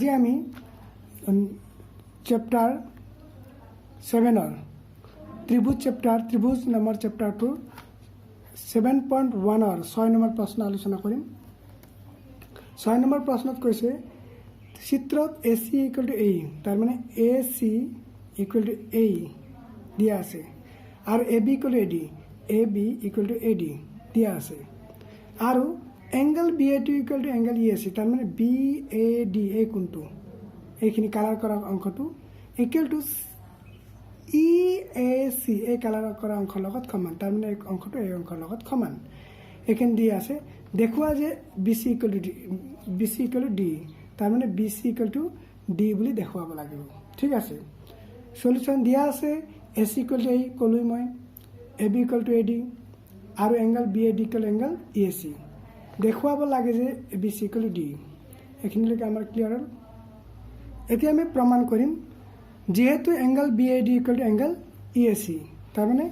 আজি আমি chapter ছেভেনৰ ত্ৰিভুজ chapter, ত্ৰিভুজ নামৰ চেপ্টাৰটোৰ 7.1ৰ 6 নম্বৰ প্ৰশ্ন আলোচনা কৰিম। 6 নম্বৰ প্ৰশ্নত কৈছে, চিত্ৰত এ চি ইকুৱেল টু এ, তাৰমানে এ চি ইকুৱেল টু এ দিয়া আছে আৰু A B equal to A D, A B equal to A D দিয়া আছে আৰু angle B A D equal to angle E A C. তাৰমানে বি এ ডি, এই কোণটো, এইখিনি কালাৰ কৰা অংশটো equal to E A C, এই colour কৰা অংশৰ লগত সমান। তাৰমানে এই অংশটো এই অংশৰ লগত সমান। এইখিনি দিয়া আছে। দেখুওৱা যে B C equal to D, B C equal to D. তাৰমানে B C equal to D বুলি দেখুৱাব লাগিব। ঠিক আছে। চলিউশ্যন দিয়া আছে, এ চি ইকুৱেল টু এই ক'লোৱেই মই, A B equal to A D আৰু angle B A D equal angle E A C. দেখুৱাব লাগে যে B C equal to D. এইখিনিলৈকে আমাৰ ক্লিয়াৰ হ'ল। এতিয়া আমি প্ৰমাণ কৰিম, যিহেতু angle B A D equal to angle E A C. তাৰমানে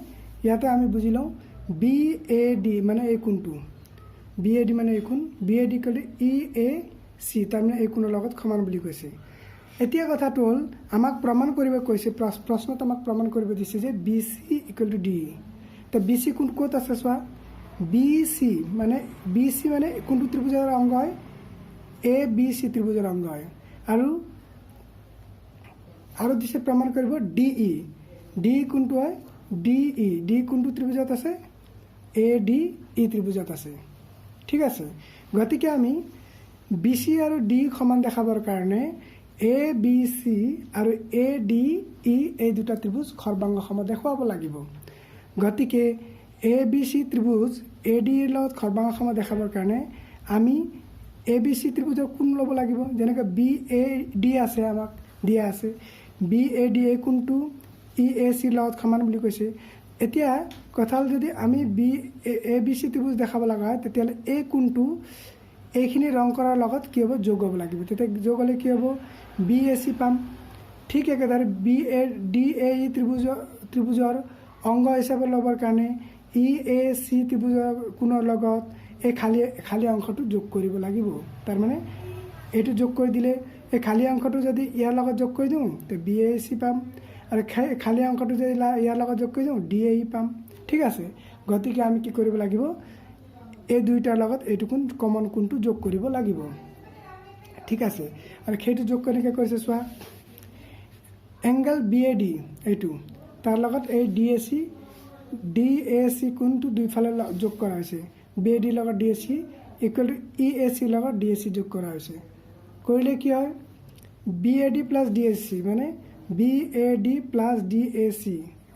ইয়াতে আমি বুজি লওঁ, বি এ ডি মানে এই কোণটো, বি এ ডি মানে এই কোণ, B A D equal to E A C, তাৰমানে এই কোণৰ লগত সমান বুলি কৈছে। এতিয়া কথাটো হ'ল, আমাক প্ৰমাণ কৰিব কৈছে, প্ৰশ্নত আমাক প্ৰমাণ কৰিব দিছে যে B C equal to D. তো বি চি কোন ক'ত আছে চোৱা। বি চি মানে, বি চি মানে কোনটো ত্ৰিভুজৰ অংগ হয়? এ বি চি ত্ৰিভুজৰ অংগ হয়। আৰু দিছে প্ৰমাণ কৰিব ডি ই। ডি কোনটো হয়? ডি ই, ডি কোনটো ত্ৰিভুজত আছে? এ ডি ই ত্ৰিভুজত আছে। ঠিক আছে। গতিকে আমি বি চি আৰু ডি সমান দেখাবৰ কাৰণে এ বি চি আৰু এ ডি ই, এই দুটা ত্ৰিভুজ সৰ্বাংগ সম দেখুৱাব লাগিব। গতিকে এ বি চি ত্ৰিভুজ এ ডিৰ লগত সৰ্বাংগ সম দেখাবৰ কাৰণে আমি এ বি চি ত্ৰিভুজৰ কোণ ল'ব লাগিব। যেনেকৈ বি এ ডি আছে, আমাক দিয়া আছে বি এ ডি, এই কোণটো ই এ চিৰ লগত সমান বুলি কৈছে। এতিয়া কথা হ'ল, যদি আমি বি এ বি চি ত্ৰিভুজ দেখাব লগা হয়, তেতিয়াহ'লে এই কোণটো এইখিনি ৰং কৰাৰ লগত কি হ'ব? যোগ হ'ব লাগিব। তেতিয়া যোগ হ'লে কি হ'ব? বি এ চি পাম। ঠিক একেদৰে B A D A E ত্ৰিভুজৰ অংগ হিচাপে ল'বৰ কাৰণে ই এ চি ত্ৰিভুজৰ কোণৰ লগত এই খালী খালী অংশটো যোগ কৰিব লাগিব। তাৰমানে এইটো যোগ কৰি দিলে, এই খালী অংশটো যদি ইয়াৰ লগত যোগ কৰি দিওঁ, তে বি এ চি পাম আৰু খালী অংশটো যদি ইয়াৰ লগত যোগ কৰি দিওঁ, ডি এ ই পাম। ঠিক আছে। গতিকে আমি কি কৰিব লাগিব? এই দুইটাৰ লগত এইটো কোণ, কমন কোণটো যোগ কৰিব লাগিব। ঠিক আছে। আৰু সেইটো যোগ কেনেকৈ কৰিছে চোৱা। এংগল বি এ ডি এইটো, তাৰ লগত এই D A C, D A C কোণটো দুইফালে যোগ কৰা হৈছে। বি এ ডিৰ লগত D A C equal to ই এ চিৰ লগত ডি এ চি যোগ কৰা হৈছে। কৰিলে কি হয়? B A D plus D A C, মানে B A D plus D A C,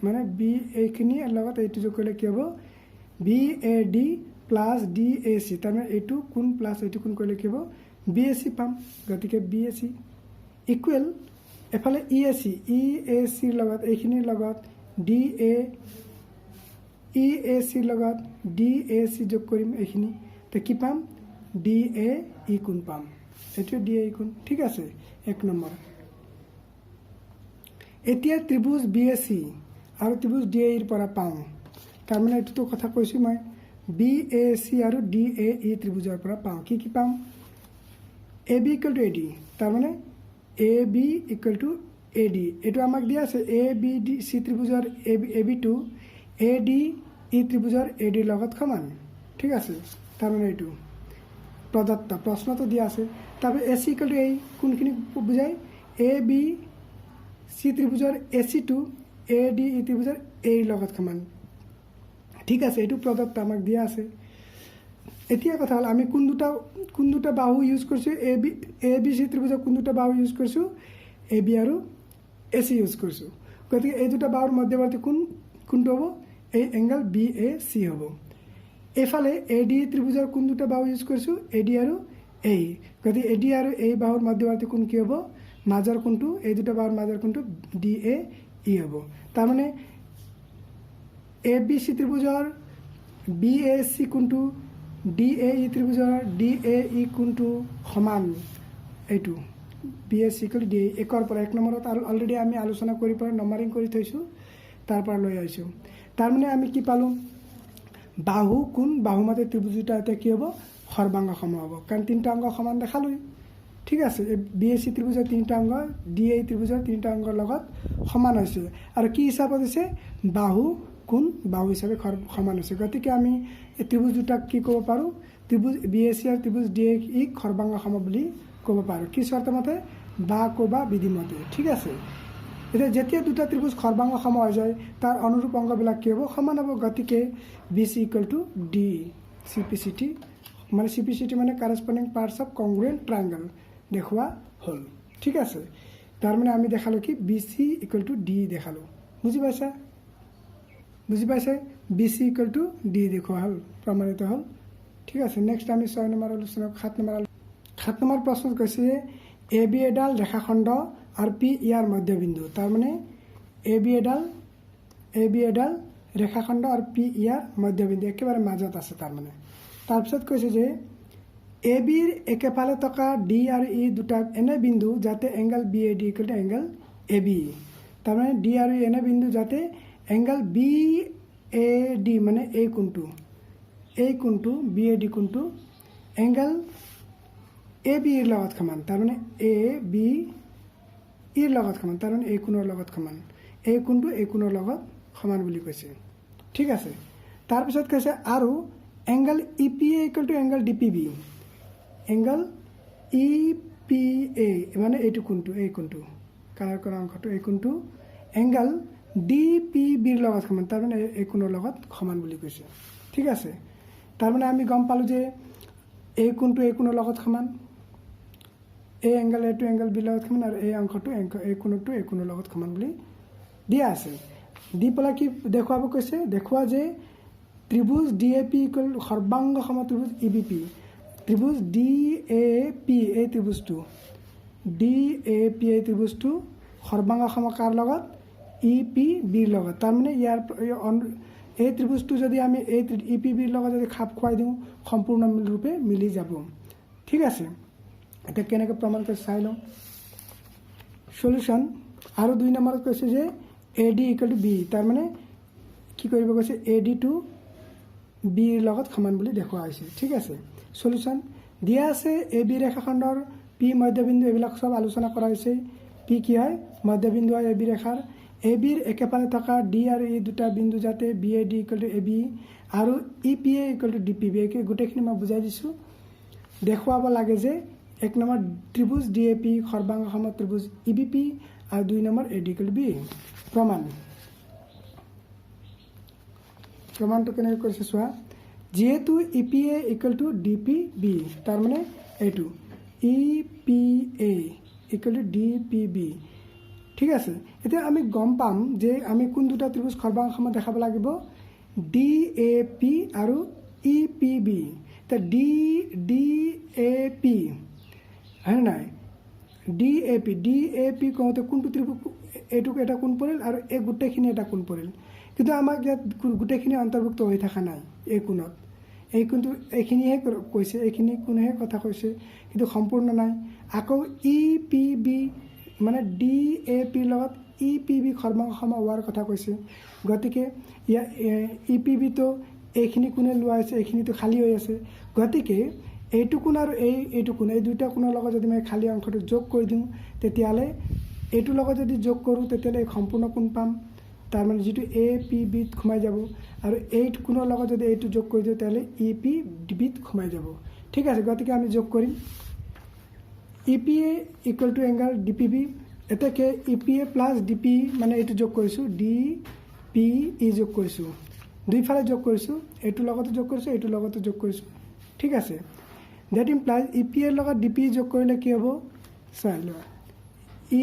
মানে বি এইখিনিৰ লগত এইটো যোগ কৰিলে কি হ'ব? B A D plus D A C. তাৰমানে এইটো কোণ প্লাছ এইটো কোণ কৰিলে কি হ'ব? বি এ চি পাম। গতিকে বি এ চি ইকুৱেল এফালে ই এ চি, ই এ চিৰ লগত, এইখিনিৰ লগত ডি এ, ই এ চিৰ লগত ডি এ চি যোগ কৰিম এইখিনি, তো কি পাম? ডি এ ই কোণ পাম। এইটোৱে ডি এ ই কোণ। ঠিক আছে, 1 নম্বৰ। এতিয়া ত্ৰিভুজ বি এ চি আৰু ত্ৰিভুজ ডি এ ইৰ পৰা পাওঁ। তাৰমানে এইটোতো কথা কৈছোঁ মই, বি এ চি আৰু ডি এ ই ত্ৰিভুজৰ পৰা পাওঁ। কি কি পাওঁ? A B equal to A D, তাৰমানে A B equal to A D, এইটো আমাক দিয়া আছে। এ বি ডি চি ত্ৰিভুজৰ এ বিটো এ ডি ই ত্ৰিভুজৰ এ ডিৰ লগত সমান। ঠিক আছে। তাৰমানে এইটো প্ৰদত্ত, প্ৰশ্নটো দিয়া আছে। তাৰপিছত এ চি ইকুৱেল টু, এই কোনখিনি বুজায়? এ বি চি ত্ৰিভুজৰ এ চিটো এ ডি ই ত্ৰিভুজৰ এৰ লগত সমান। ঠিক আছে। এইটো প্ৰদত্ত, আমাক দিয়া আছে। এতিয়া কথা হ'ল, আমি কোন দুটা বাহু ইউজ কৰিছোঁ? এ বি চি ত্ৰিভুজৰ কোন দুটা বাহু ইউজ কৰিছোঁ? এ বি আৰু এ চি ইউজ কৰিছোঁ। গতিকে এই দুটা বাহুৰ মধ্যৱৰ্তী কোণ কোনটো হ'ব? এই এংগল বি এ চি হ'ব। এইফালে এ ডি ত্ৰিভুজৰ কোন দুটা বাহু ইউজ কৰিছোঁ? এ ডি আৰু এ। গতিকে এ ডি আৰু এই বাহুৰ মধ্যৱৰ্তী কোণ কি হ'ব? মাজৰ কোণটো, এই দুটা বাহুৰ মাজৰ কোণটো ডি এ ই হ'ব। তাৰমানে এ বি চি ত্ৰিভুজৰ বি এ চি কোণটো ডি এ ই ত্ৰিভুজৰ ডি এ ই কোণটো সমান। এইটো B A C equal D A একৰ পৰা, 1 নম্বৰত আৰু অলৰেডি আমি আলোচনা কৰি পেলাই নম্বৰিং কৰি থৈছোঁ, তাৰ পৰা লৈ আহিছোঁ। তাৰমানে আমি কি পালোঁ? বাহু কোণ, বাহুমতে ত্ৰিভুজ দুটা এতিয়া কি হ'ব? সৰ্বাংগ সম হ'ব, কাৰণ তিনিটা অংগ সমান দেখালোৱেই। ঠিক আছে, বি এ চি ত্ৰিভুজৰ তিনিটা অংগ ডি এ ত্ৰিভুজৰ তিনিটা অংগৰ লগত সমান হৈছে। আৰু কি হিচাপত হৈছে? বাহু কোণ বাহু হিচাপে সমান হৈছে। গতিকে আমি এই ত্ৰিভুজ দুটাক কি ক'ব পাৰোঁ? ত্ৰিভুজ বি এ চি আৰু ত্ৰিভুজ ডি এ ইক সৰ্বাংগ সম বুলি ক'ব পাৰোঁ। কি চৰ্ত মতে? বা কোবা বিধিমতে। ঠিক আছে। এতিয়া যেতিয়া দুটা ত্ৰিভুজ সৰ্বাংগ সম হৈ যায়, তাৰ অনুৰূপ অংগবিলাক কি হ'ব? সমান হ'ব। গতিকে BC equal to D CPCT, মানে চি পি চি টি মানে corresponding parts of congruent triangle দেখুওৱা হ'ল। ঠিক আছে। তাৰমানে আমি দেখালোঁ কি? BC equal to D দেখালোঁ। বুজি পাইছা? বুজি পাইছে? BC equal to D দেখুওৱা হ'ল, প্ৰমাণিত হ'ল। ঠিক আছে। নেক্সট আমি 6 নম্বৰ আলোচনা, 7 নম্বৰ। 7 নম্বৰ প্ৰশ্নত কৈছে যে এ বি এডাল ৰেখাখণ্ড আৰু পি ইয়াৰ মধ্যবিন্দু। তাৰমানে এ বি এডাল ৰেখাখণ্ড আৰু পি ইয়াৰ মধ্যবিন্দু, একেবাৰে মাজত আছে তাৰমানে। তাৰপিছত কৈছে যে এ বিৰ একেফালে থকা ডি আৰু ই দুটা এনে বিন্দু যাতে angle BAD equal to angle AB। তাৰমানে ডি আৰু ই এনে বিন্দু যাতে এংগল বি এ ডি, মানে এই কোণটো বি এ ডি কোণটো এংগল এ বি ইৰ লগত সমান। তাৰমানে এ বি ইৰ লগত সমান, তাৰমানে এই কোণৰ লগত সমান। এই কোণটো এই কোণৰ লগত সমান বুলি কৈছে। ঠিক আছে। তাৰপিছত কৈছে আৰু angle EPA equal to angle DPB। Angle EPA মানে এইটো কোণটো, এই কোণটো, কালাৰ কৰা অংশটো, এই কোণটো এংগল ডি পি বিৰ লগত সমান। তাৰমানে এই কোণৰ লগত সমান বুলি কৈছে। ঠিক আছে। তাৰমানে আমি গম পালোঁ যে এই কোণটো এই কোণৰ লগত সমান, এই এংগল এইটো এংগল বিৰ লগত সমান আৰু এই অংশটো এই কোণটো এই কোণৰ লগত সমান বুলি দিয়া আছে। দি পেলাই কি দেখুৱাব কৈছে? দেখুওৱা যে ত্ৰিভুজ ডি এ পি ইকুৱেল সৰ্বাংগ সম ত্ৰিভুজ ই বি পি। ত্ৰিভুজ ডি এ পি, এই ত্ৰিভুজটো ডি এ পি, এই ত্ৰিভুজটো সৰ্বাংগ সম কাৰ লগত? ই পি বিৰ লগত। তাৰমানে ইয়াৰ এই ত্ৰিভুজটো যদি আমি এই ই পি বিৰ লগত যদি খাপ খুৱাই দিওঁ, সম্পূৰ্ণৰূপে মিলি যাব। ঠিক আছে। এতিয়া কেনেকৈ প্ৰমাণ কৰি চাই লওঁ। চলিউশ্যন। আৰু 2 নম্বৰত কৈছে যে AD equal to B। তাৰমানে কি কৰিব কৈছে? এ ডিটো বিৰ লগত সমান বুলি দেখুওৱা হৈছে। ঠিক আছে। চলিউশ্যন দিয়া আছে, এ বি ৰেখাখণ্ডৰ পি মধ্যবিন্দু, এইবিলাক চব আলোচনা কৰা হৈছে। পি কি হয়? মধ্যবিন্দু হয় এ বি ৰেখাৰ। এ বিৰ একেফালে থকা ডি আৰু ই দুটা বিন্দু যাতে BAD equal to AB আৰু EPA equal to DPB। এই গোটেইখিনি মই বুজাই দিছোঁ। দেখুৱাব লাগে যে 1 নম্বৰ ত্ৰিভুজ ডি এ পি সৰ্বাংগ সম ত্ৰিভুজ ই বি পি আৰু 2 number AD equal to B। প্ৰমাণ। প্ৰমাণটো কেনেকৈ কৰিছে চোৱা। যিহেতু EPA equal to DPB, তাৰমানে এইটো EPA equal to DPB। ঠিক আছে। এতিয়া আমি গম পাম যে আমি কোন দুটা ত্ৰিভুজ সৰ্বাংগ সম দেখাব লাগিব, ডি এ পি আৰু ই পি বি। এতিয়া ডি ডি এ পি হয় নাই? DAP, DAP কওঁতে কোনটো ত্ৰিভুজ? এইটোক এটা কোণ পৰিল আৰু এই গোটেইখিনি এটা কোণ পৰিল। কিন্তু আমাক ইয়াত গোটেইখিনি অন্তৰ্ভুক্ত হৈ থকা নাই এই কোণত। এই কোণটো এইখিনিহে কৈছে, এইখিনি কোণহে কথা কৈছে, কিন্তু সম্পূৰ্ণ নাই। আকৌ ই পি বি, মানে ডি এ পিৰ লগত ই পি বি সৰ্বাংগ সম হোৱাৰ কথা কৈছে। গতিকে ইয়াৰ ই পি বিটো এইখিনি কোণে লোৱা হৈছে, এইখিনিতো খালী হৈ আছে। গতিকে এইটো কোণ আৰু এইটো কোণ, এই দুটা কোণৰ লগত যদি মই খালী অংশটো যোগ কৰি দিওঁ, তেতিয়াহ'লে এইটোৰ লগত যদি যোগ কৰোঁ, তেতিয়াহ'লে এই সম্পূৰ্ণ কোণ পাম, তাৰমানে যিটো এ পি বিত সোমাই যাব। আৰু এই কোণৰ লগত যদি এইটো যোগ কৰি দিওঁ, তেতিয়াহ'লে ই পি বিত সোমাই যাব। ঠিক আছে। গতিকে আমি যোগ কৰিম EPA equal to angle DPB। এতেকে EPA plus DP, মানে এইটো যোগ কৰিছোঁ, ডি পি ই যোগ কৰিছোঁ, দুইফালে যোগ কৰিছোঁ, এইটোৰ লগতো যোগ কৰিছোঁ, এইটোৰ লগতো যোগ কৰিছোঁ। ঠিক আছে। That implies EPA ৰ লগত ডি পি যোগ কৰিলে কি হ'ব চাই লোৱা।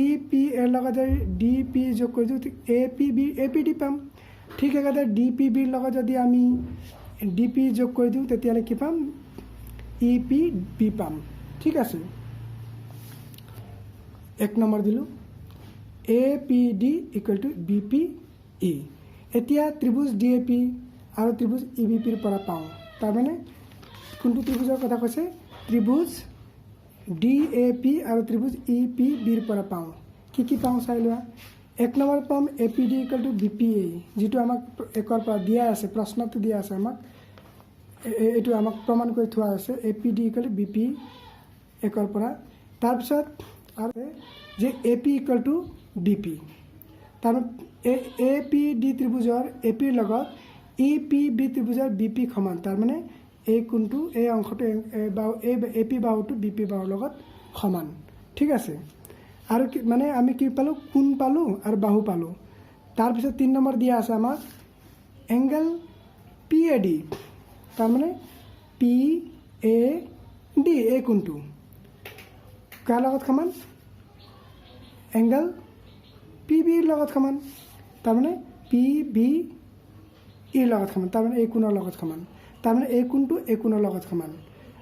ই পি এৰ লগত যদি ডি পি যোগ কৰি দিওঁ, APB, APD পাম। ঠিক একেদৰে ডি পি বিৰ লগত যদি আমি ডি পি যোগ কৰি দিওঁ, তেতিয়াহ'লে কি পাম? ই পি বি পাম। ঠিক আছে। 1 নম্বৰ দিলোঁ APD equal to BPE। এতিয়া ত্ৰিভুজ ডি এ পি আৰু ত্ৰিভুজ ই বি পিৰ পৰা পাওঁ। তাৰমানে কোনটো ত্ৰিভুজৰ কথা কৈছে? ত্ৰিভুজ ডি এ পি আৰু ত্ৰিভুজ ই পি বিৰ পৰা পাওঁ। কি কি পাওঁ চাই লোৱা। 1 নম্বৰত পাম APD equal to BPA, যিটো আমাক একৰ পৰা দিয়া আছে, প্ৰশ্নটো দিয়া আছে আমাক, এইটো আমাক প্ৰমাণ কৰি থোৱা আছে। APD equal to BP একৰ পৰা। তাৰপিছত আৰু যে AP equal to BP, তাৰমানে এ পি ডি ত্ৰিভুজৰ এ পিৰ লগত ই পি বি ত্ৰিভুজৰ বি পি সমান। তাৰমানে এই কোণটো, এই অংশটো, এই বাহু, এই এ পি বাহুটো বি পি বাহুৰ লগত সমান, ঠিক আছে। আৰু কি মানে আমি কি পালোঁ? কোণ পালোঁ আৰু বাহু পালোঁ। তাৰপিছত 3 নম্বৰ দিয়া আছে আমাক এংগেল পি এ ডি, তাৰমানে পি এ ডি এই কোণটো কাৰ লগত সমান? এংগেল পি বিৰ লগত সমান। তাৰমানে পি বি ইৰ লগত সমান, তাৰমানে এই কোণৰ লগত সমান। তাৰমানে এই কোণটো এই কোণৰ লগত সমান।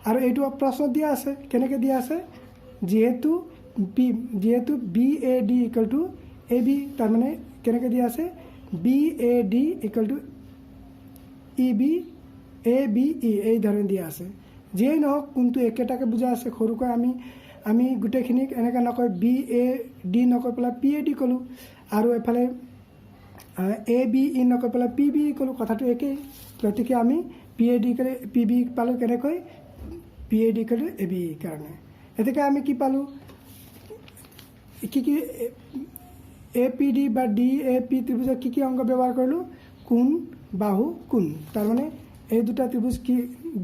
আৰু এইটো প্ৰশ্ন দিয়া আছে। কেনেকৈ দিয়া আছে? যিহেতু BAD equal to AB, তাৰমানে কেনেকৈ দিয়া আছে? BAD equal to EB ABE, এই ধৰণে দিয়া আছে। যিয়েই নহওক, কোনটো একেটাকে বুজা আছে। সৰুকৈ আমি গোটেইখিনিক এনেকৈ নকয়, বি এ ডি নকৈ পেলাই পি এ ডি ক'লোঁ আৰু এফালে এ বি ই নকৈ পেলাই পি বি ই ক'লোঁ, কথাটো একেই। গতিকে আমি পি এ ডি কৰি পি বি পালোঁ কেনেকৈ? PAD equal to AB কাৰণে। গতিকে আমি কি পালোঁ? কি কি? এ পি ডি বা ডি এ পি ত্ৰিভুজৰ কি কি অংগ ব্যৱহাৰ কৰিলোঁ? কোণ, বাহু, কোণ। তাৰমানে এই দুটা ত্ৰিভুজ কি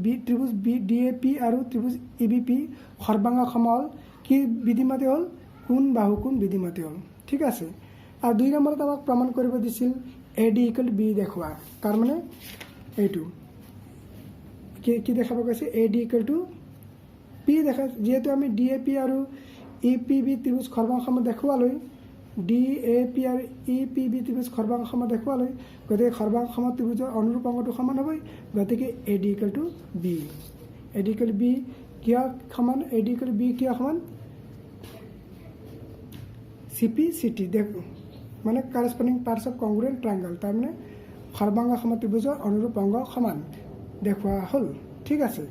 বি ত্ৰিভুজ বি ডি এ পি আৰু ত্ৰিভুজ ই বি পি সৰ্বাংগ সম হ'ল। কি বিধিমতে হ'ল? কোণ, বাহু, কোণ বিধিমতে হ'ল, ঠিক আছে। আৰু 2 নম্বৰত আমাক প্ৰমাণ কৰিব দিছিল এ ডি ইকুৱেল বি দেখুওৱা। তাৰমানে এইটো কি কি দেখাব কৈছে? AD equal to B দেখা। যিহেতু আমি ডি এ পি আৰু ই পি বি ত্ৰিভুজ সৰ্বাংগ দেখুৱালৈ, ডি এ পি আৰু ই পি বি ত্ৰিভুজ সৰ্বাংগ সম দেখুৱালৈ, গতিকে সৰ্বাংগ সম ত্ৰিভুজৰ অনুৰূপ অংগটো সমান হ'বই। গতিকে AD equal to B, AD equal B কিয় সমান? এ ডি ইকুৱেল বি কিয় সমান? চি পি চি টি দেখ, মানে corresponding parts of congruent triangle, তাৰমানে সৰ্বাংগ সম ত্ৰিভুজৰ অনুৰূপ অংগ সমান দেখুওৱা হ'ল, ঠিক আছে।